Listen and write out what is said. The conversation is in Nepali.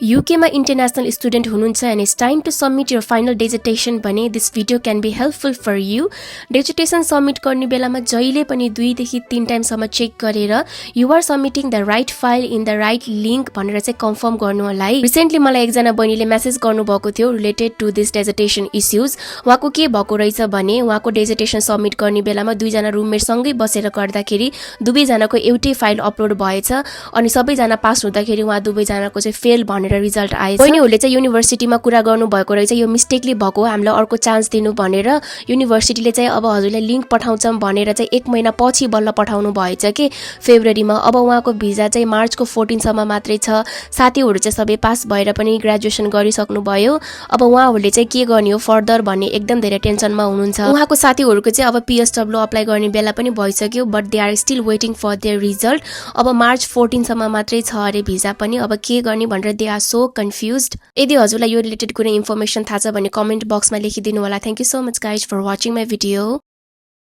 युकेमा इन्टरनेसनल स्टुडेन्ट हुनुहुन्छ and it's time to submit your final dissertation भने this video can be helpful for you. Dissertation submit गर्ने बेलामा जहिले पनि 2 देखि 3 टाइमसम्म चेक गरेर you are submitting the right file in the right link भनेर चाहिँ कन्फर्म गर्नु होला है। रिसेन्टली मलाई एकजना बहिनीले मेसेज गर्नुभएको थियो related to this dissertation issues. उहाँको के भएको रहेछ भने उहाँको डेजर्टेसन सबमिट गर्ने बेलामा 2 जना रुममेटसँगै बसेर गर्दाखेरि दुवैजनाको एउटै फाइल अपलोड भएछ अनि सबैजना पास हुँदाखेरि उहाँ दुवैजनाको चाहिँ फेल भनेर रिजल्ट आएछ। बहिनीहरूले चाहिँ युनिभर्सिटीमा कुरा गर्नु भएको रहेछ यो मिस्टेकली भएको, हामीलाई अर्को चान्स दिनु भनेर युनिभर्सिटीले चाहिँ अब हजुरलाई लिङ्क पठाउँछौँ भनेर चाहिँ 1 महिना पछि बल्ल पठाउनु भएछ कि फेब्रुअरीमा। अब उहाँको भिजा चाहिँ मार्चको 14 सम्म मात्रै छ। साथीहरू चाहिँ सबै पास भएर पनि ग्रेजुएसन गरिसक्नु भयो। अब उहाँहरूले चाहिँ के गर्ने हो फर्दर भन्ने एकदम धेरै टेन्सनमा हुनुहुन्छ। उहाँको साथीहरूको चाहिँ अब PSW अप्लाई गर्ने बेला पनि भइसक्यो but they are still waiting for their result. अब मार्च 14 सम्म मात्रै छ अरे भिजा पनि, अब के गर्ने भनेर दे आर सो कन्फ्युज्ड। यदि हजुरलाई यो रिलेटेड कुनै इन्फर्मेसन थाहा छ भने कमेन्ट बक्समा लेखिदिनु होला। Thank you so much guys for watching my video.